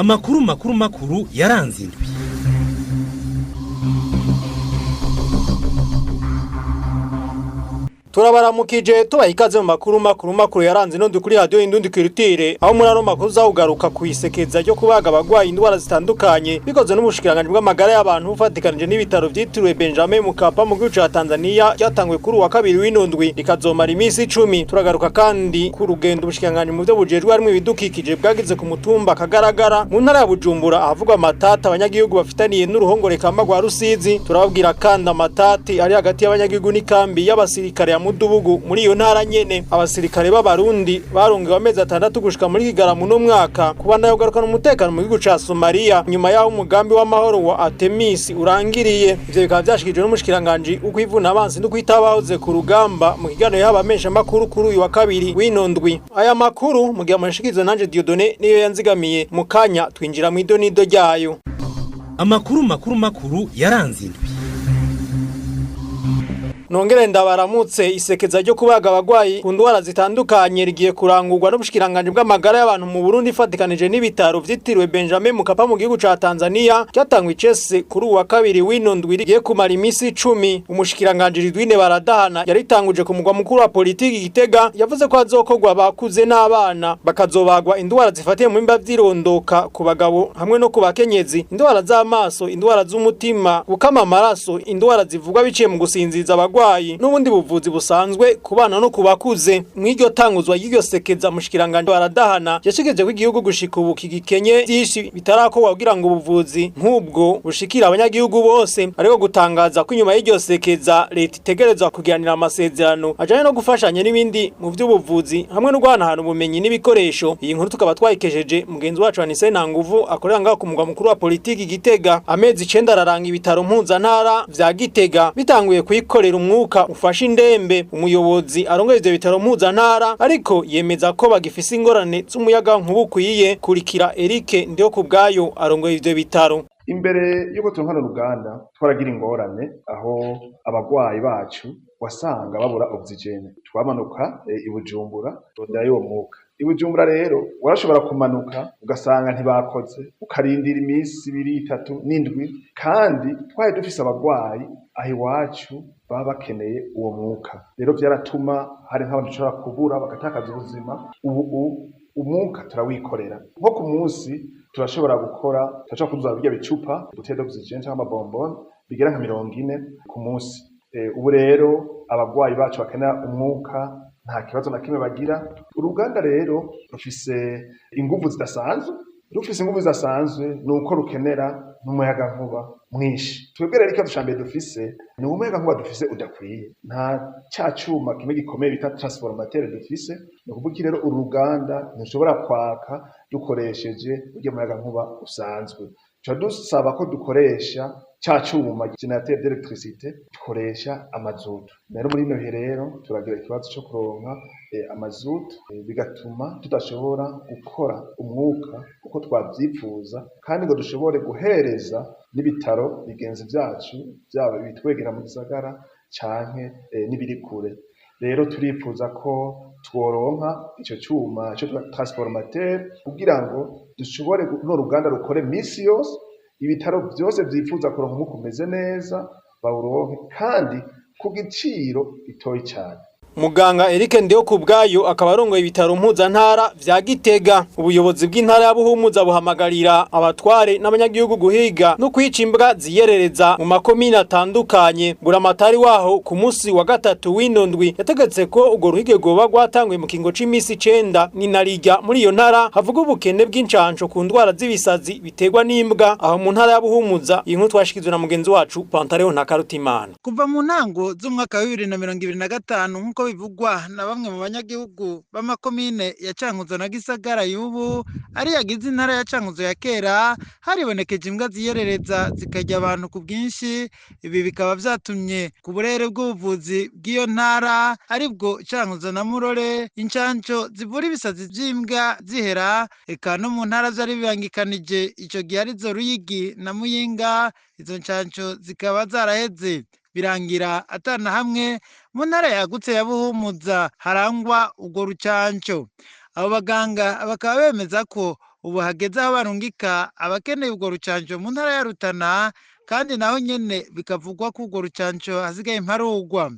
Amakuru makuru makuru yaranze indwi. Turabaramukije, tubaha ikaze mu makuru makuru makuru yaranze ino kuri Radio Indundi Culture, aho muri ano makuru zawugaruka kwisekeza ryo kubaga abagwayi indwara zitandukanye bikozwe n'ubushikiranganje bw'amagara y'abantu bufatikanije n'ibitaro vyitiriwe Benjamin Mkapa mu gihugu ca Tanzania, ryatanguye kuri uwa kabiri w'inundwi rikazomara iminsi 10. Turagaruka kandi ku rugendo ubushikiranganje mu byo bujejwe harimwo ibidukikije bwagize ku mutumba Kagaragara mu ntara ya Bujumbura, ahavugwa amatata abanyagihugu bafitaniye n'uruhongore kama rwa Rusizi. Turababwira kandi amatati ari hagati y'abanyagihugu n'ikambi y'abasirikare ya Mudubugu muri iyo ntara nyene. Abasirikare b'Abarundi barongewe amezi 6 gushika muri Kigarama no mwaka kuba nayo garukana umutekano mu gihugu ca Somalia nyuma yaho umugambi w'amahoro wa Artemis urangiriye. Ivyo bikaba vyashikirijwe n'umushikiranganje ukwivuna abansi no kwitabahoze ku rugamba mu kiganiro y'abamesha makuru kuri uyu wa kabiri w'inondwi. Aya makuru mu gihe amashikirizwa nanje Dieudonné niyo yanzigamiye, mu kanya twinjira mu idonido ryayo. Amakuru makuru makuru yaranze indwi. Nongere ndabaramutse. Isekeza ryo kubaga abagwayi ku ndwara zitandukanye rigiye kurangurwa n'ubushikiranganje bw'amagara y'abantu mu Burundi ifatikanije n'ibitaro vyitiriwe Benjamin Mkapa mu gihugu ca Tanzania, ryatangwe icese kuri uwa kabiri w'inondwi, rigiye kumara iminsi 10. Umushikiranganje Ridwine Baradahana yaritanguje ku mugwa mukuru wa politiki Gitega, yavuze ko hazokorwa abakuze n'abana, bakazobagwa indwara zifatiye mu bihimba vy'irondoka ku bagabo hamwe no ku bakenyezi, indwara z'amaso, indwara z'umutima, gukama amaraso, indwara zivugwa biciye mu gusinziza abagwayi n'ubundi buvuzi busanzwe ku bana no ku bakuze. Mw'iryo tanguzwa ry'iryo sekeza, mushikiranganje Baradahana yashikije ko igihugu gushika ubu kigikenye vyinshi bitarakorwa kugira ngo ubuvuzi nk'ubwo bushikire abanyagihugu bose, ariko gutangaza ko inyuma y'iryo sekeza leta itegerezwa kugiranira amasezerano ajanye no gufashanya n'ibindi mu vy'ubuvuzi hamwe no guhanahana ubumenyi n'ibikoresho. Iyi nkuru tukaba twayikesheje mugenzi wacu Anise Ntanguvu akorera ngaho ku mugwa mukuru wa politiki Gitega. Amezi 9 araranga ibitaro mpuzantara vya Gitega bitanguye kuyikorera umwuka ufasha indembe. Umuyobozi arongoye ivyo bitaro mpuzantara ariko yemeza ko bagifise ingorane z'umuyaga nkuba ukwiye. Kurikira Eric Ndiho kubwayo arongoye ivyo bitaro. Imbere y'uko turonka uruganda twaragira ingorane aho abagwayi bacu wasanga babura oxygene, twamanuka i Bujumbura turonderayo uwo mwuka. I Bujumbura rero warashobora kumanuka ugasanga ntibakoze, ukarindira iminsi 2, 3 n'indwi, kandi twari dufise abagwayi aho iwacu baba bakeneye uwo mwuka. Rero vyaratuma hari nk'abantu dushobora kubura bagatakaza ubuzima. Ubu umwuka turawikorera, nko ku munsi turashobora gukora, turashobora kuzuza birya bicupa bouteille d'oxygène canke amabombone bigera nka 40 ku munsi. Ubu rero abagwayi bacu bakenera umwuka nta kibazo na kimwe bagira. Uruganda rero rufise inguvu zidasanzwe, rufise inguvu zidasanzwe nuko rukenera n'umuyagankuba mwinshi. Twebwe rero ikibazo ca mbere dufise ni umuyagankuba dufise udakwiye, nta ca cuma kimwe gikomeye bita transformateur dufise. Ni ukuvuga iki rero, uruganda ntirushobora kwaka dukoresheje urya muyagankuba usanzwe. Tuca dusaba ko dukoresha ca cuma générateur d'électricité, dukoresha amazutu. Rero muri ino bihe rero turagira ikibazo co kuronka amazutu, bigatuma tudashobora gukora umwuka uko twavyifuza, kandi ngo dushobore guhereza n'ibitaro bigenzi vyacu, vyaba ibitwegera mu gisagara canke n'ibiri kure. Rero turifuza ko tworonka ico cuma ico transformateur kugira ngo dushobore runo ruganda rukore misi yose, ibitaro vyose vyifuza kuronka umwuka umeze neza bawuronke, kandi ku giciro gitoyi cane. Muganga Eric Ndiho kubwayo akaba arongoye ibitaro mpuzantara vya Gitega. Ubuyobozi bw'intara ya Buhumuza buhamagarira abatware n'abanyagihugu guhiga no kwica imbwa ziyerereza mu makomine atandukanye. Buramatari waho ku munsi wa gatatu w'inondwi yategetse ko urwo ruhige rwoba rwatanguye mu kingo c'imisi 9. Ni narirya muri iyo ntara havuga ubukene bw'incanco ku ndwara z'ibisazi biterwa n'imbwa aho mu ntara ya Buhumuza. Iyi nkuru twashikizwe na mugenzi wacu Pantaleo Ntakarutimana. Kuva mu ntango z'umwaka wa 2025, nk'uko bivugwa na bamwe mu banyagihugu b'amakomine ya Cankuzo na Gisagara y'ubu ari yagize intara ya Cankuzo ya kera, haribonekeje imbwa ziyerereza zikarya abantu ku bwinshi. Ibi bikaba vyatumye ku burere bw'ubuvuzi bw'iyo ntara, aribwo Cankuzo na Murore, incanco zivura ibisazi vy'imbwa zihera. Eka no mu ntara vyari bibangikanije ico gihe, arizo Ruyigi na Muyinga, izo ncanco zikaba zaraheze, birangira atana hamwe mu ntara yagutse ya Buhumuza harangwa urwo rucanco. Abo baganga bakaba bemeza ko ubu hageze aho barungika abakeneye urwo rucanco mu ntara ya Rutana, kandi naho nyene bikavugwa ko urwo rucanco hasigaye imparugwa.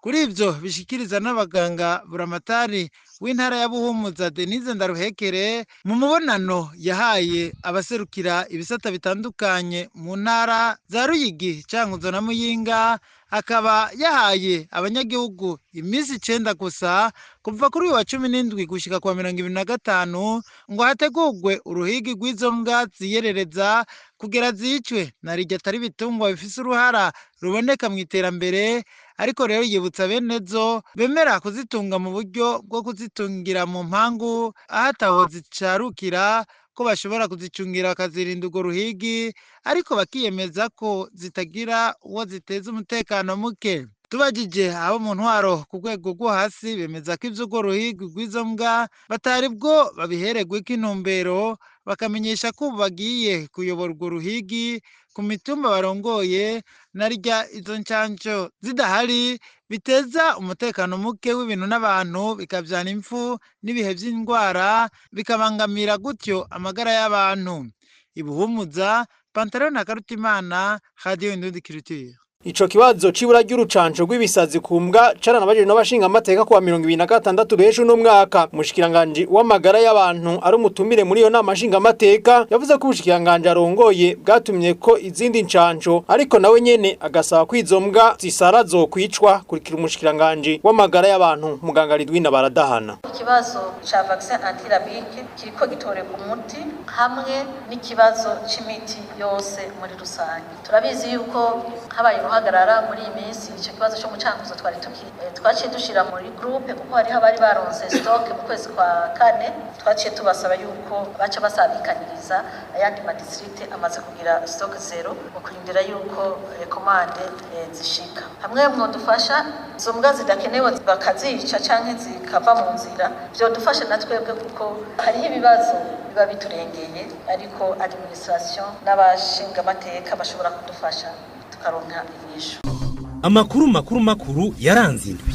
Kuri ivyo bishikiriza n'abaganga, buramatari w'intara ya Buhumuza Denise Ndaruhekere mu mubonano yahaye abaserukira ibisata bitandukanye mu ntara za Ruyigi, Cankuzo na Muyinga, akaba yahaye abanyagihugu iminsi 9 gusa kuva kuri uyu wa 17 gushika kwa 25 ngo hategurwe uruhigi rw'izo mbwa ziyerereza kugira zicwe na rirya atari ibitungwa bifise uruhara ruboneka mu iterambere. Ariko rero yibutsa bene zo bemera kuzitunga mu buryo bwo kuzitungira mu mpangu aho ataho zicarukira, ko bashobora kuzicungira bakazirinda urwo ruhigi, ariko bakiyemeza ko zitagira uwo ziteza umutekano muke. Tubajije abo mu ntwaro ku rwego rwo hasi bemeza ko ivy'urwo ruhigi rw'izo mbwa batari bwo babihererweko intumbero, bakamenyesha ko ubu bagiye kuyobora urwo ruhigi ku mitumba barongoye, na rya izo ncanco zidahari biteza umutekano muke w'ibintu n'abantu, bikavyana impfu n'ibihe vy'indwara, bikabangamira gutyo amagara y'abantu. Ibuhumuza, Pantalon na Karutimana, Radio Indundi Culture. Ico kibazo c'ibura ry'urucanco rw'ibisazi ku mbwa caranabajije n'abashinga amateka kuwa 2026 besho no mwaka. Umushikiranganje w'amagara y'abantu ari umutumire muri iyo nama nshinga amateka yavuze ko ubushikiranganje arongoye bwatumye ko izindi ncanco, ariko nawe nyene agasaba ko izo mbwa zisara zokwicwa. Kurikira umushikiranganje w'amagara y'abantu muganga Ridwina Baradahana. Ikibazo ca vaccin antirabique kiriko gitorerwa umuti hamwe n'ikibazo c'imiti yose muri rusange. Turabizi yuko habaye uruhagarara muri iyi minsi, ico kibazo cyo mucankuzo twari twaciye dushira muri groupe, kuko hariho abari baronse stock mu kwezi kwa kane. Twaciye tubasaba yuko baca basabikaniriza ayandi ma district amaze kugira stock zero, mu kurindira yuko commande zishika. Hamwe mwodufasha izo mbwa zidakenewe bakazica canke zikava mu nzira, vyodufasha na twebwe, kuko hariho ibibazo biba biturengeye, ariko administration n'abashinga amateka bashobora kudufasha tukaronka inyishu. Amakuru makuru makuru yaranze indwi.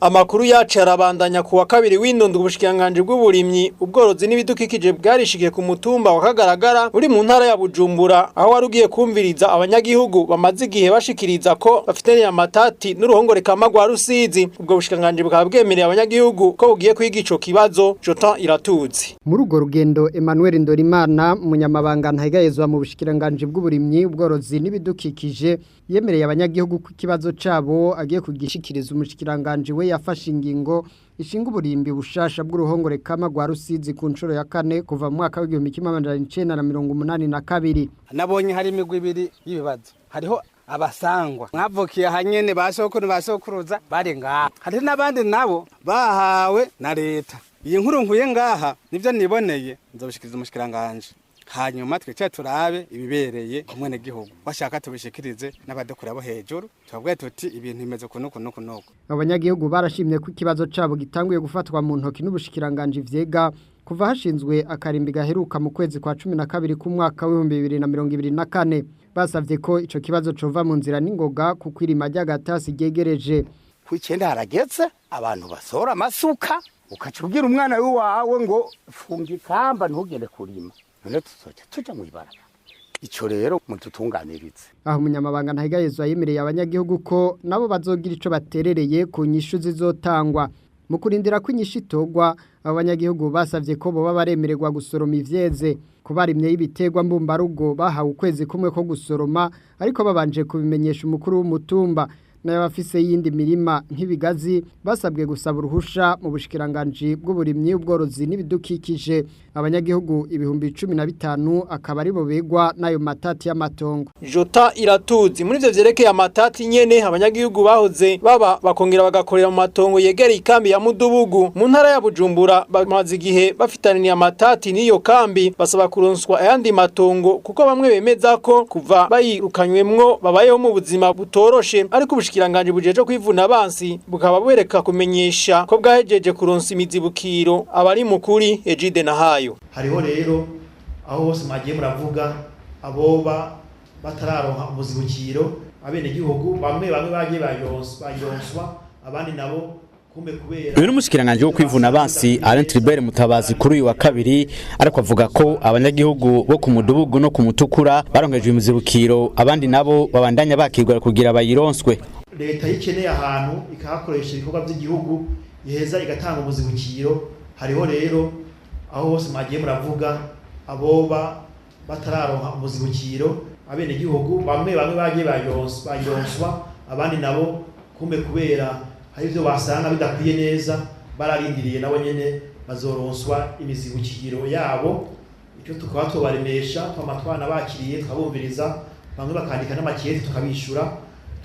Amakuru yacu arabandanya. Kuwa kabiri w'indundwe, ubushikiranganje bw'uburimyi, ubworozi n'ibidukikije bwarishikiye ku mutumba wa Kagaragara uri mu ntara ya Bujumbura, aho wari ugiye kumviriza abanyagihugu bamaze igihe bashikiriza ko bafitaniye amatati n'uruhongore kama rwa Rusizi. Ubwo bushikiranganje bukaba bwemereye abanyagihugu ko bugiye kwiga ico kibazo. Jotan Iratuzi. Muri urwo rugendo, Emmanuel Ndorimana, umunyamabanga ntahegayezwa mu bushikiranganje bw'uburimyi, ubworozi n'ibidukikije, yemereye abanyagihugu ko ikibazo cabo agiye kugishikiriza umushikiranganje we yafashe ingingo ishinga uburimbi bushasha bw'uruhongore kama rwa Rusizi ku nshuro ya kane kuva mu mwaka w'1982. Nabonye hari imigwi ibiri y'ibibazo. Hariho abasangwa mwavukiye ahanyene, ba sokuru ba sokuruza bari ngaha, hari n'abandi nabo bahawe na leta. Iyi nkuru nkuye ngaha nivyo niboneye nzobishikiriza umushikiranganje, hanyuma twicaye turabe ibibereye kumwene gihugu, bashaka tubishikirize n'abadukura bo hejuru, tubabwiye tuti ibintu bimeze kuno kuno kuno. Abanyagihugu barashimye ko ikibazo cabo gitanguye gufatwa mu ntoki n'ubushikiranganje vyega kuva hashinzwe akarimbi gaheruka mu kwezi kwa 12 k'umwaka w'2024. Basavye ko ico kibazo cova mu nzira n'ingoga kuko irima ry'agatasi ryegereje. Kw'icenda harageze abantu basora amasuka, ukaca ubwira umwana wawe ngo funga ikamba ntugende kurima, none tuzoca tuja mw'ibarabara. Ico rero mudutunganirize. Aho umunyamabanga ntahegayezwa yemereye abanyagihugu ko nabo bazogira ico baterereye ku nyishu zizotangwa. Mu kurindira ko inyishu itogwa, abanyagihugu basavye ko boba baremererwa gusoroma ivyeze. Kubarimye y'ibiterwa mbumbarugo bahawe ukwezi kumwe ko gusoroma, ariko babanje kubimenyesha umukuru w'umutumba. N'abafise yindi mirima nk'ibigazi basabwe gusaba uruhusha mu bushikiranganje bw'uburimyi, ubworozi n'ibidukikije. Abanyagihugu 15,000 akaba ari bo begwa n'ayo matati y'amatongo. Jota Iratuzi. Muri ivyo vyerekeye amatati nyene, abanyagihugu bahoze baba bakongera bagakorera mu matongo yegereye ikambi ya Mudubugu mu ntara ya Bujumbura bamaze igihe bafitaniriye amatati n'iyo kambi, basaba kuronswa ayandi matongo kuko bamwe bemeza ko kuva bayirukanywemwo babayeho mu buzima butoroshe. Ariko ubushikiranganje bujeje kwivuna abansi bukaba bwereka kumenyesha ko bwahejeje kuronsa imizibukiro abari mukuri. Ejide Nahayo. Hariho rero aho hose mwagiye muravuga aboba batararonka umuzibukiro, abenegihugu bamwe bamwe bagiye bayironswa, abandi nabo Uyu n'umushikiranganje wo kwivuna abansi Alain Tribert Mutabazi kuri uyu wa kabiri, ariko avuga ko abanyagihugu bo ku Mudubugu no ku Mutukura baronkejwe imizibukiro, abandi nabo babandanya bakirwa kugira bayironswe. Leta yikeneye ahantu ikahakoresha ibikorwa by'igihugu, iheza igatanga umuzibukiro. Hariho rero aho hose mwagiye muravuga aboba batararonka umuzibukiro, abenegihugu bamwe bamwe bagiye bayironswa, abandi nabo kumbe kubera hari ivyo basanga bidakwiye neza bararindiriye, nabo nyene bazoronswa imizibukiro yabo. Icyo tukaba tubaremesha, twama twanabakiriye, tukabumviriza, bamwe bakandika n'amakete tukabishura.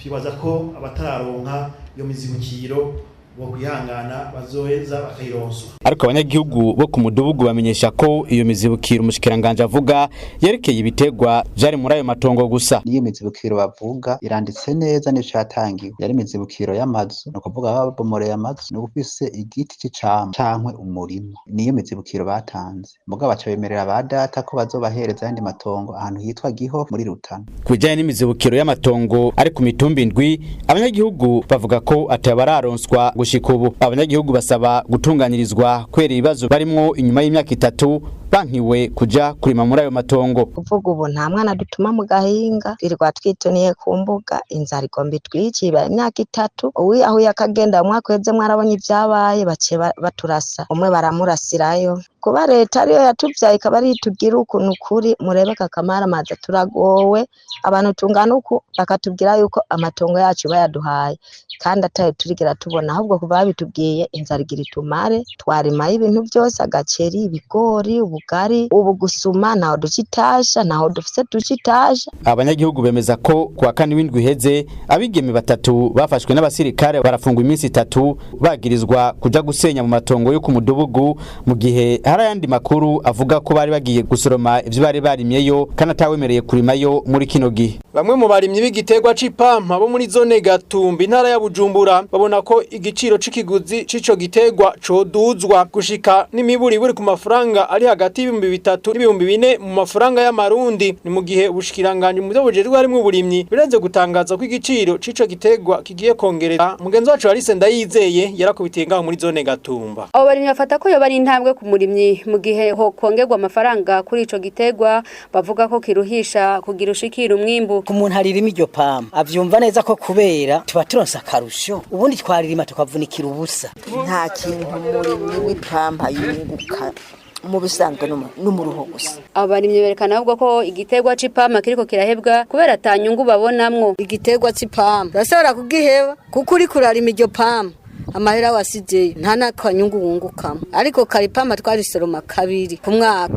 Twibaza ko abatararonka iyo mizibukiro bo kwihangana bazoheza bakayironswa. Ariko abanyagihugu bo ku Mudubugu bamenyesha ko iyo mizibukiro umushikiranganje avuga yerekeye ibitegwa vyari muri ayo matongo gusa. Niyo mizibukiro bavuga iranditse neza nico yatangiwe, yari imizibukiro y'amazu, ni ukuvuga babomoreye amazu, ni ufise igiti c'icamwa cankwe umurima, niyo mizibukiro batanze. Mugabo baca bemerera ba data ko bazobahereza ayandi matongo ahantu hitwa Giho muri Rutana. Ku bijanye n'imizibukiro y'amatongo ari ku mitumba indwi, abanyagihugu bavuga ko atabararonswa gushika ubu. Abanyagihugu basaba gutunganirizwa kwera ibibazo barimwo inyuma y'imyaka 3 bankiwe kuja kurima muri ayo matongo. Kuvuga ubu nta mwana dutuma mu gahinga, twirirwa twitoniye ku mbuga, inzara igomba itwiciba imyaka 3. Uwi aho yakagenda umwaka uheze mwarabonye ivyabaye, baciye baturasa, umwe baramurasirayo. Kuba leta ariyo yatuvyaye ikaba ariyo itugira ukuntu kuri murebe kakamara amazi, turagowe abantu tungana uku, bakatubwira yuko amatongo yacu bayaduhaye kandi atayo turigera tubona. Ahubwo kuva babitubwiye inzara igira itumare, twarimayo ibintu byose, agaceri, ibigori, ubugari, ubu gusuma ntaho duca itasha, ntaho dufise duca itasha. Abanyagihugu bemeza ko kuwa kane w'indwi iheze abigeme 3 bafashwe n'abasirikare barafungwa iminsi 3 bagirizwa kuja gusenya mu matongo yo ku Mudubugu, mu gihe hari ayandi makuru avuga ko bari bagiye gusoroma ivyo bari barimyeyo kandi atawemereye kurimayo muri kino gihe. Bamwe mu barimyi b'igiterwa c'ipampa bo muri zone Gatumba intara ya Bujumbura babona ko igiciro c'ikiguzi c'ico giterwa coduzwa gushika n'imiburiburi ku mafaranga ari hagati y'ibihumbi 3 n'ibihumbi 4 mu mafaranga y'amarundi. Ni mu gihe ubushikiranganje mu byo bujejwe harimwo uburimyi birenze gutangaza ko igiciro c'ico giterwa kigiye kongerera. Mugenzi wacu Alice Ndayizeye yarakubitiye ngaho muri zone Gatumba. Abo barimyi bafata ko yoba ari intambwe ku murimyi mu gihe ho kongerwa amafaranga kuri ico giterwa, bavuga ko kiruhisha kugira ushikira umwimbu. Ku muntu aririma iryo pampa avyumva neza ko kubera tuba turonse akarusho, ubundi twaririma tukavunikira ubusa. Nta kintu umurimyi w'ipampa yunguka mu bisanzwe no mu ruho gusa. Abarimyi berekana ahubwo ko igiterwa c'ipampa kiriko kirahebwa kubera atanyungu babonamwo. Igiterwa c'ipampa urashobora kugiheba kuko uriko urarima iryo pampa amahera wasizeyo nta nakanyungu wungukamo, ariko karipampa twarisoroma kabiri ku mwaka,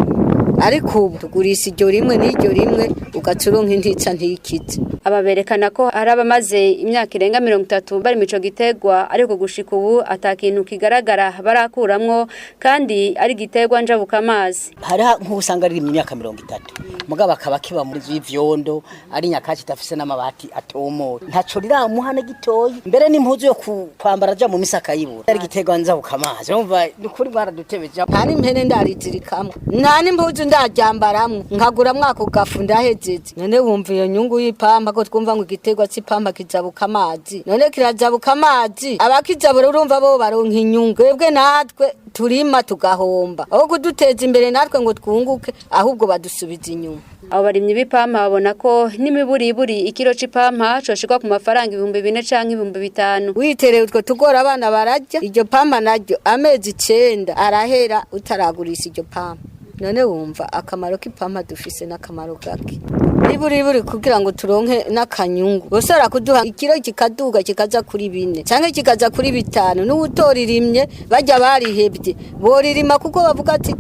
ariko ubu tugurisha iryo rimwe n'iryo rimwe ugaca uronka intica ntikize. Ababerekana ko hari abamaze imyaka irenga 30 bari mu ico giterwa, ariko gushika ubu atakintu kigaragara barakuramwo kandi ari igiterwa njabuka amazi. Hari nk'usanga ari imyaka 30 mugabo akaba kiba muri ivyondo ari nyakatsi itafise n'amabati atomoye, ntaco riramuha na gitoyi, mbere n'impuzu yo kwambara aja mu misaka yibura. Ari igiterwa njabuka amazi, urumva ni kuri baradutebeje. Nta n'impene ndarizirikamwo, nta n'impuzu ndaryambaramwo, nkaguramwo ako gafu ndahejeje. None wumva iyo nyungu y'ipampa ko twumva ngo igiterwa c'ipampa kijabuka amazi, none kirajabuka amazi, abakijabura urumva bo baronka inyungu, twebwe natwe turima tugahomba. Aho kuduteza imbere natwe ngo twunguke, ahubwo badusubiza inyuma. Abo barimyi b'ipampa babona ko n'imiburiburi ikiro c'ipampa coshikwa ku mafaranga 4000 canke 5000. Witereye utwo tugora abana bararya, iryo pampa naryo amezi 9 arahera utaragurisha iryo pampa. None wumva akamaro k'ipampa dufise n'akamaro gake. Niburiburi kugira ngo turonke n'akanyungu, bosora kuduha ikiro kikaduga kikaza kuri 4 canke kikaza kuri 5. N'uwutoririmye bajya barihebye boririma kuko bavuga ati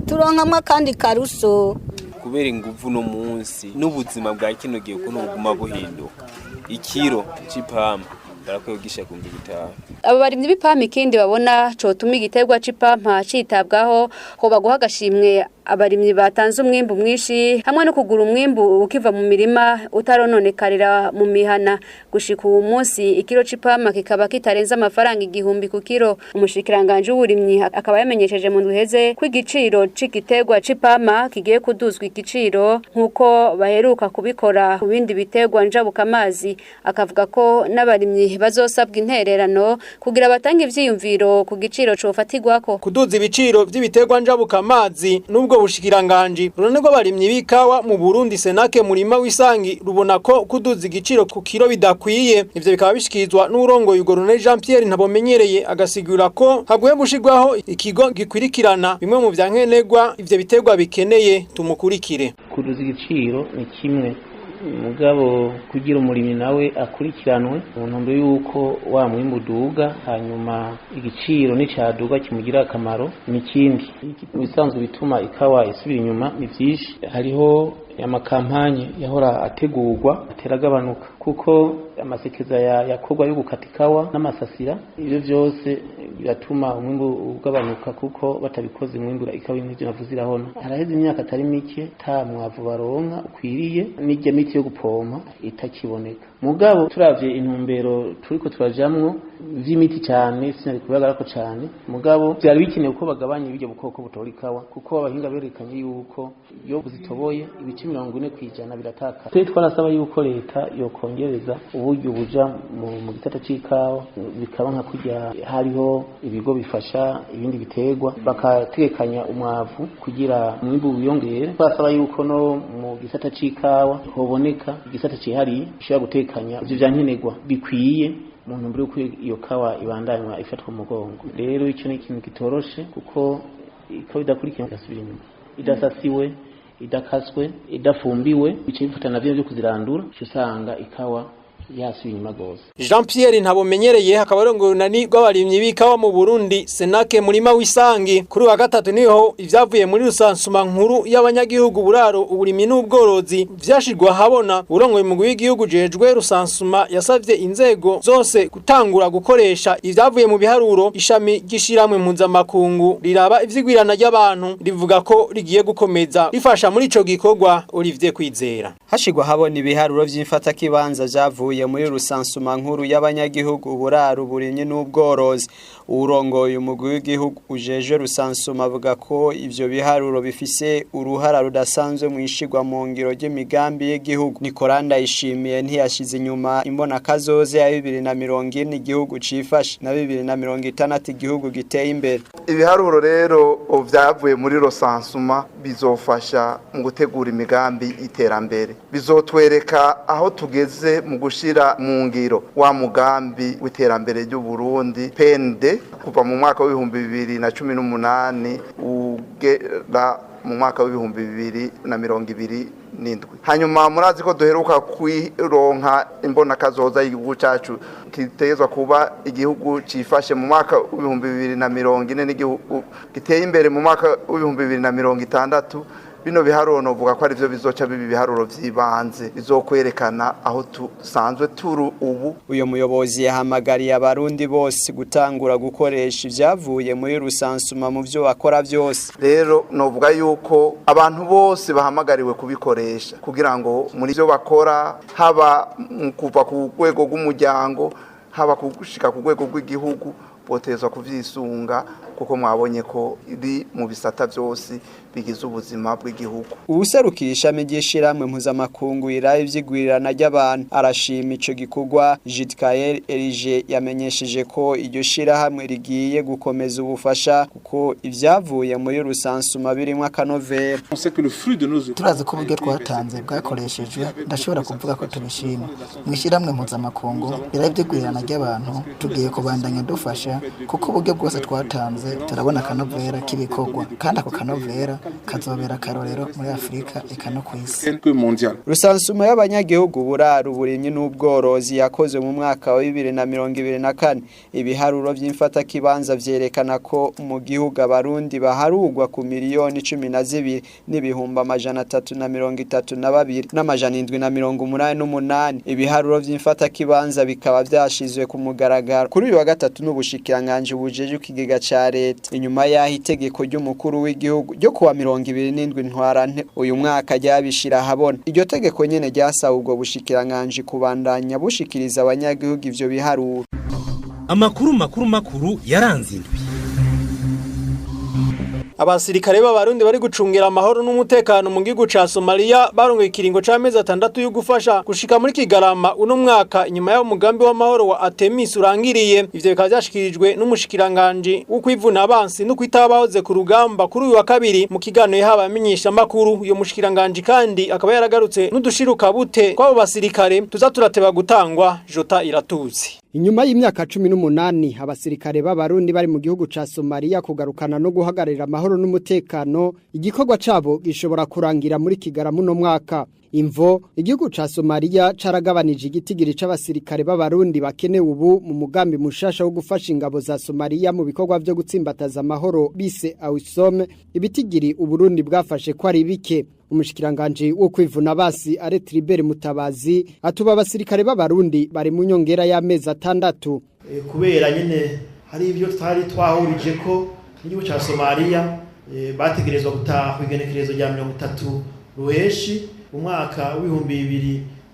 turonkamwe kandi karuso. Kubera inguvu no munsi n'ubuzima bwa kino gihe ukuntu buguma buhinduka, ikiro c'ipampa barakwiye kugisha ku 5000. Abo barimyi b'ipampa ikindi babona cotuma igiterwa c'ipampa citabwaho hoba guha agashimwe abarimyi batanze umwimbu mwinshi hamwe no kugura umwimbu ukiva mu mirima utarononekarira mu mihana. Gushika uwo munsi ikiro c'ipampa kikaba kitarenze amafaranga 1000 ku kiro. Umushikiranganje w'uburimyi akaba yamenyesheje mu ndwi ko igiciro c'igiterwa c'ipampa kigiye kuduzwa igiciro nkuko baheruka kubikora ku bindi biterwa njabukamazi. Akavuga ko n'abarimyi bazosabwa intererano kugira batange ivyiyumviro ku giciro cofatirwako. Kuduza ibiciro vy'ibiterwa njabukamazi nubwo bushikiranganje runane rw'abarimyi b'ikawa mu Burundi Senake murima w'isangi rubona ko kuduza igiciro ku kiro bidakwiye. Ivyo bikaba bishikirizwa n'urongoye urwo runane Jean Pierre Ntabomenyereye, agasigura ko haguye gushirwaho ikigo gikwirikirana bimwe mu vyankenerwa ivyo biterwa bikeneye. Tumukurikire. Kuduza igiciro ni kimwe, mugabo kugira umurimyi nawe akurikiranwe mu ntumbero yuko wa mwimbu uduga, hanyuma igiciro n'icaduga kimugira akamaro ni kindi. Mu bisanzwe bituma ikawa isubira inyuma ni vyinshi. Hariho amakampanye yahora ategurwa ateragabanuka, kuko amasekeza yakorwa yo gukata ikawa n'amasasira, ivyo vyose biratuma umwimbu ugabanuka, kuko batabikoze umwimbu ikawa n'ivyo navuze irahona. Haraheze imyaka atari mike ta mwavu baronka ukwiriye, n'irya miti yo gupompa itakiboneka. Mugabo turavye intumbero turiko turajamwo vy'imiti cyane sinari kubihagarako cyane, mugabo vyari bikenewe ko bagabanya ibiryo bukoko butora ikawa, kuko abahinga berekanye yuko iyo buzitoboye ibice 40% birataka. Twe twarasaba yuko leta yokongereza uburyo buja mu gisata c'ikawa, bikaba nka kurya hariho ibigo bifasha ibindi biterwa, bakategekanya umwavu kugira umwimbu wiyongere. Twasaba yuko no mu gisata c'ikawa hoboneka igisata cihariye gishobora gutekanya ivyo vyankenerwa bikwiye mu ntumbero yuko iyo kawa ibandanywa ifatwa mu mugongo. Rero ico ni ikintu kitoroshe, kuko ikawa idakurikirana igasubira inyuma, idasasiwe, idakaswe, idafumbiwe, bice bifatana navyo byo kuzirandura, usanga ikawa yasubiye inyuma gose. Jean Pierre Ntabomenyereye hakaba arongoye urunani rw'abarimyi b'ikawa mu Burundi Senake murima w'isangi. Kuri wa gatatu niho ivyavuye muri rusansuma nkuru y'abanyagihugu buraro uburimyi n'ubworozi vyashirwa habona. Urongoye umugwi w'igihugu jejwe rusansuma yasavye inzego zose gutangura gukoresha ivyavuye mu biharuro. Ishami ry'ishiramwe mpuzamakungu riraba ivyigwirana ry'abantu rivuga ko rigiye gukomeza rifasha muri ico gikorwa. Olivier Kwizera. Hashirwa habona ibiharuro vy'imfata kibanza vyavuye muri rusansuma nkuru y'abanyagihugu uburaro uburimyi n'ubworozi. Urongoye umugwi w'igihugu ujeje rusansuma avuga ko ivyo biharuro bifise uruhara rudasanzwe mu ishigwa mu ngiro ry'imigambi y'igihugu. Nicolas Ndayishimiye ntiyashize inyuma imbona kazoze ya 2040 igihugu cifashe na 2060 igihugu giteye imbere. Ibiharuro rero vyavuye muri rusansuma bizofasha mu gutegura imigambi iterambere, bizotwereka aho tugeze mu gushira mu ngiro wa mugambi w'iterambere ry'u Burundi PND kuva mu mwaka wa 2018 ugera mu mwaka wa 2027. Hanyuma murazi ko duheruka kwironka imbona kazoza y'igihugu cacu kitezwa kuba igihugu cifashe mu mwaka wa 2040 n'igihugu giteye imbere mu mwaka wa 2060. Bino biharuro novuga ko ari byo bizoca bibi biharuro vyibanze bizokwerekana aho tusanzwe turu ubu. Uyo muyobozi yahamagariye abarundi bose gutangura gukoresha ivyavuye muri rusansuma mu vyo bakora vyose. Rero novuga yuko abantu bose bahamagariwe kubikoresha kugira ngo muri byo bakora, haba kuva ku rwego rw'umuryango, haba kugushika ku rwego rw'igihugu, botezwa kuvyisunga, kuko mwabonye ko iri mu bisata byose bigize ubuzima bw'igihugu. Uwuserukisha migishira mpuzamakungu iraye ivyigwirirana ry'abantu arashima ico gikorwa. Jitkael Erige yamenyesheje ko iryo shirahamwe rigiye gukomeza ubufasha, kuko ivyavuye muri rusansuma birimwo akanovera. Turazi ko uburyo twatanze bwakoreshejwe, ndashobora kuvuga ko tubishima. Mwishirahamwe mpuzamakungu iraye ivyigwirirana ry'abantu tugiye kubandanya dufasha, kuko uburyo bwose twatanze turabona akanovera k'ibikorwa, kandi ako kanovera kazobera akarorero muri Afrika eka no kw'isi. Rusansuma y'abanyagihugu buraro uburimyi n'ubworozi yakozwe mu mwaka wa 2024. Ibiharuro vy'imfata kibanza vyerekana ko mu gihugu abarundi baharugwa ku miliyoni 12 n'ibihumbi 332 n'amajana 788. Ibiharuro vy'imfata kibanza bikaba vyashizwe ku mugaragaro kuri uyu wa gatatu n'ubushikiranganje bujeje ikigega ca leta. Inyuma yaho itegeko ry'umukuru w'igihugu ryo kuwa 27 ntwarante uyu mwaka ryabishira ahabona. Iryo tegeko nyene ryasaba ubwo bushikiranganji kubandanya bushikiriza abanyagihugu ivyo biharuro. Amakuru makuru makuru yaranze indwi. Abasirikare b'abarundi bari gucungira amahoro n'umutekano mu gihugu ca Somalia barongoye ikiringo c'amezi 6 yo gufasha gushika muri Kigarama uno mwaka inyuma y'aho umugambi w'amahoro wa Atemis urangiriye. Ivyo bikaba vyashikirijwe n'umushikiranganje wo kwivuna abansi no kwitaba abahoze ku rugamba kuri uyu wa kabiri mu kiganiro yahawe abamenyesha makuru. Uyo mushikiranganje kandi akaba yaragarutse n'udushiruka bute kw'abo basirikare tuza turateba gutangwa. Jota Iratuzi. Inyuma y'imyaka 18 abasirikare b'abarundi bari mu gihugu ca Somalia kugarukana no guhagararira amahoro n'umutekano, igikorwa cabo gishobora kurangira muri Kigarama uno mwaka. Imvo, igihugu ca Somalia caragabanije igitigiri c'abasirikare b'abarundi bakenewe ubu mu mugambi mushasha wo gufasha ingabo za Somalia mu bikorwa vyo gutsimbataza amahoro bise AUSSOM. Ibitigiri Uburundi bwafashe ko ari bike. Umushikiranganje wo kwivuna basi Aretribert Mutabazi atuba abasirikare b'abarundi bari mu nyongera y'amezi 6. Kubera nyene hari ibyo twari twahurije ko n'igihugu ca Somalia bategerezwa gutaha igenekerezo rya 30 ruheshi umwaka w'ibihumbi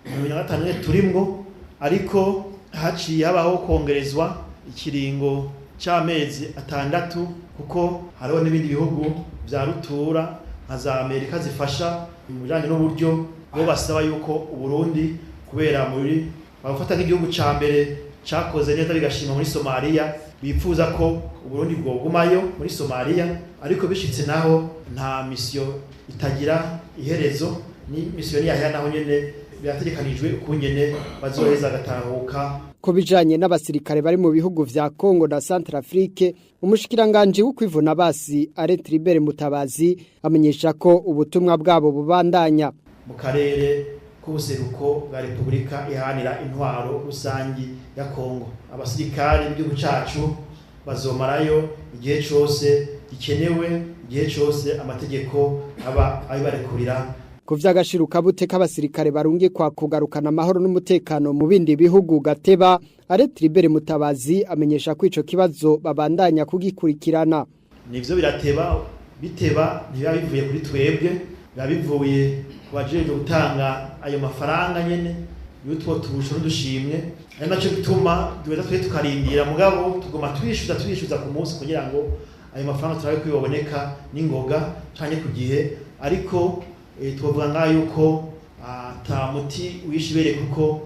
2025 turimwo, ariko haciye habaho kongerezwa ikiringo c'amezi 6 kuko hariho n'ibindi bihugu vya rutura nka za Amerika zifasha mu bijanye n'uburyo bo basaba yuko Uburundi kubera muri bafata nk'igihugu ca mbere cakoze neza bigashima muri Somalia, bifuza ko Uburundi bwogumayo muri Somalia. Ariko bishitse naho nta misiyo itagira iherezo, ni misiyo ni naho nyene birategekanijwe ukungene bazoheza gatahuka. Ku bijanye n'abasirikare bari mu bihugu vya Congo na Centrafrique, umushikiranganje w'ukwivuna basi Aretribert Mutabazi amenyesha ko ubutumwa bwabo bubandanya mu karere k'ubuseruko bwa Republika iharanira intwaro rusangi ya Congo. Abasirikare b'igihugu cacu bazomarayo igihe cose gikenewe, igihe cose amategeko aba abibarekurira. Ku vy'agashiruka bute k'abasirikare barungikwa kugarukana amahoro n'umutekano mu bindi bihugu gateba, Aretribert Mutabazi amenyesha ko ico kibazo babandanya kugikurikirana. Nivyo birateba, biteba ntibiba bivuye kuri twebwe, biba bivuye ku bajejwe gutanga ayo mafaranga nyene y'utwo tubusho n'udushimwe. Ari naco bituma duheza twe tukarindira, mugabo tuguma twishyuza ku munsi kugira ngo ayo mafaranga turabe ko yoboneka n'ingoga canke ku gihe. Ariko twovuga ngaho yuko ata muti wishibere kuko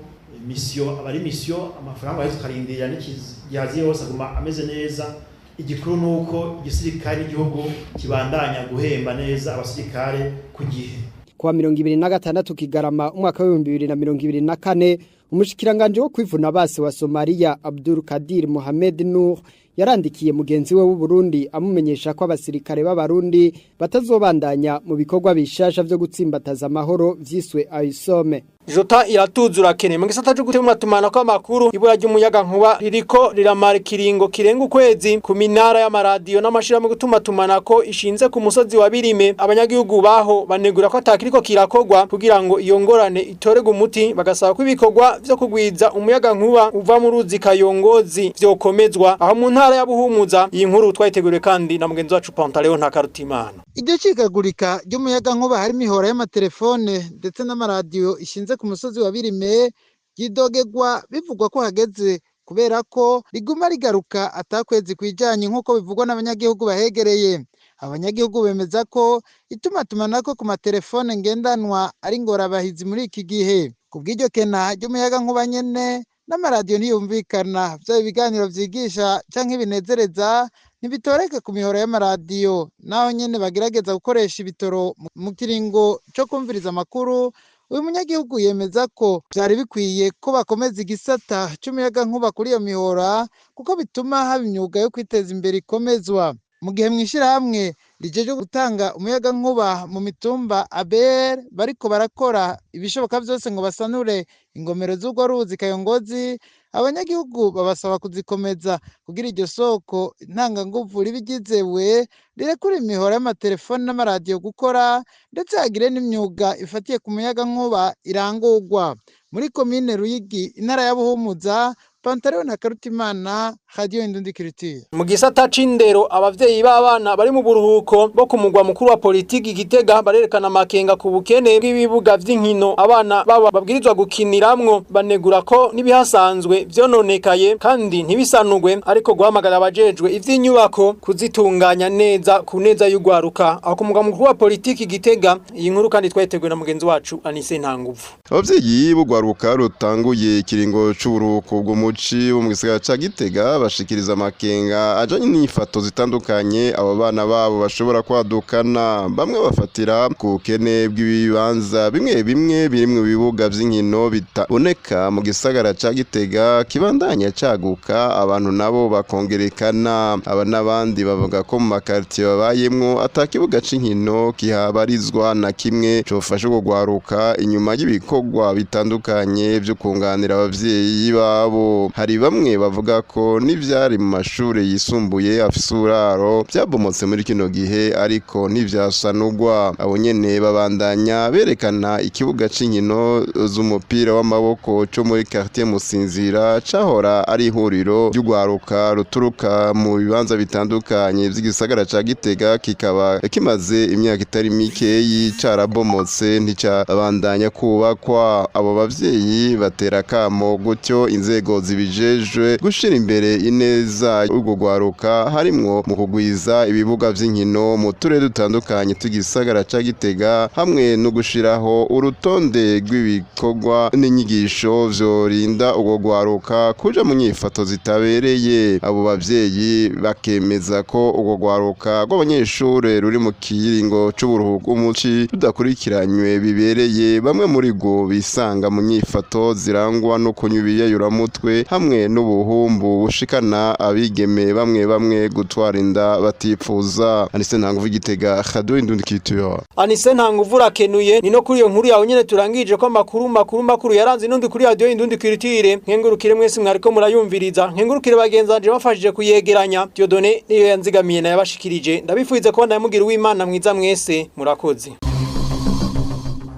misiyo aba ari misiyo, amafaranga baheze tukarindira n'ikigihaziye hose aguma ameze neza. Igikuru nuko igisirikare n'igihugu kibandanya guhemba neza abasirikare ku gihe. Kuwa 2026 Kigarama umwaka wa 2024, umushikiranganje wo kwivuna base wa Somalia Abdul Kadir Mohamed Nur yarandikiye mugenzi we w'u Burundi amumenyesha ko abasirikare b'abarundi batazobandanya mu bikorwa bishasha vyo gutsimbataza amahoro vyiswe AUSSOM. Jota Iratuzura kene mu gisata cyo gutemwa tumana kwa makuru, ibura ry'umuyaga nkuba ririko riramara ikiringo kirenga ukwezi ku minara y'amaradiyo n'amashirahamwe gutuma tumanako ishinze ku musozi wa Birime. Abanyagihugu baho banegura ko atakiriko kirakogwa kugira ngo iyo ngorane itorerwe umuti, bagasaba ko ibikorwa vyo kugwiza umuyaga nkuba uva mu ruzi Kayongozi vyokomezwa aho mu ntara ya Buhumuza. Iyi nkuru twayiteguriwe kandi na mugenzi wacu Pantaleo Ntakarutimana. Iryo cikagurika ry'umuyaga nkuba hari imihora y'amatelefone ndetse n'amaradiyo ishinze ku musozi wa Birime ryidogegwa bivugwa ko hageze kubera ko riguma rigaruka atakwezi kwijanye nk'uko bivugwa n'abanyagihugu bahegereye. Abanyagihugu bemeza ko itumatumanako ku matelefone ngendanwa ari ingorabahizi muri iki gihe. Ku bw'iryo kena ry'umuyaga nkuba nyene n'amaradiyo ntiyumvikana, vyaba ibiganiro vyigisha canke binezereza ntibitoreka ku mihoro y'amaradiyo, naho nyene bagerageza gukoresha ibitoro mu kiringo co kumviriza amakuru. Uyu munyagihugu yemeza ko vyari bikwiye ko bakomeza igisata c'umuyagankuba kuri iyo mihora kuko bituma haba imyuga yo kwiteza imbere ikomezwa. Mu gihe mw'ishirahamwe rijejwe gutanga umuyagankuba mu mitumba ABR bariko barakora ibishoboka vyose ngo basanure ingomero z'urwo ruzi Kayongozi, abanyagihugu babasaba kuzikomeza kugira iryo soko ntanganguvu ribe ryizewe, rirekure imihora y'amatelefoni n'amaradiyo gukora, ndetse hagire n'imyuga ifatiye ku muyagankuba irangurwa. Muri komine Ruyigi, intara ya Buhumuza, Pantaleo na Karutimana, Radio Indundi Culture. Mu gisata c'indero abavyeyi b'abana bari mu buruhuko bo ku mugwa mukuru wa politiki Gitega barerekana amakenga ku bukene bw'ibibuga vy'inkino abana babo babwirizwa gukiniramwo, banegura ko n'ibihasanzwe vyononekaye kandi ntibisanurwe, ariko guhamagara abajejwe ivy'inyubako kuzitunganya neza ku neza y'ugwaruka. Aho ku mugwa mukuru wa politiki Gitega, iyi nkuru kandi twayiteguye na mugenzi wacu Anise Ntanguvu. Abavyeyi b'ugwaruka rutanguye ikiringo c'uburuhuko bw'umuci bo mu gisagara ca Gitega bashikiriza amakenga ajanye n'inyifato zitandukanye abo bana babo bashobora kwadukana. Bamwe bafatira ku bukene bw'ibibanza bimwe bimwe biri mu bibuga vy'inkino bitaboneka mu gisagara ca Gitega kibandanya caguka, abantu nabo bakongerekana. Aba n'abandi bavuga ko mu makartier babayemwo ata kibuga c'inkino kihabarizwa na kimwe cofasha urwo rwaruka inyuma y'ibikorwa bitandukanye vyo kunganira abavyeyi babo. Hari bamwe bavuga ko n'ivyari mu mashure yisumbuye afise uburaro vyabomotse muri kino gihe ariko ntivyasanurwa. Abo nyene babandanya berekana ikibuga c'inkino z'umupira w'amaboko co muri quartier Musinzira cahora ari ihuriro ry'urwaruka ruturuka mu bibanza bitandukanye vy'igisagara ca Gitega, kikaba kimaze imyaka itari mikeyi carabomotse nticabandanya kubakwa. Abo bavyeyi batera akamo gutyo inzego zibijejwe gushira imbere ineza urwo rwaruka, harimwo mu kugwiza ibibuga vy'inkino mu turere dutandukanye tw'igisagara ca Gitega, hamwe no gushiraho urutonde rw'ibikorwa n'inyigisho vyorinda urwo rwaruka kuja mu nyifato zitabereye. Abo bavyeyi bakemeza ko urwo rwaruka rw'abanyeshure ruri mu kiringo c'uburuhuko umuci rudakurikiranywe bibereye, bamwe muri rwo bisanga mu nyifato zirangwa no kunywa ibiyayuramutwe hamwe n'ubuhumbu bushikana abigeme bamwe bamwe gutwara inda batipfuza. Anise Ntanguvu, Gitega, Radio Indundi Culture. Anise Ntanguvu urakenuye. Ni no kuri iyo nkuru yawe nyene turangije ko amakuru makuru makuru yaranze inundi kuri Radio Indundi Culture. Nkengurukire mwese mwariko murayumviriza, nkengurukire bagenzanje bafashije kuyegeranya. Dieudonné niyo yanzigamiye na yabashikirije. Ndabifurize ko ndamugira uw'Imana mwiza mwese, murakoze.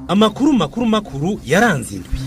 Amakuru makuru makuru yaranze indwi.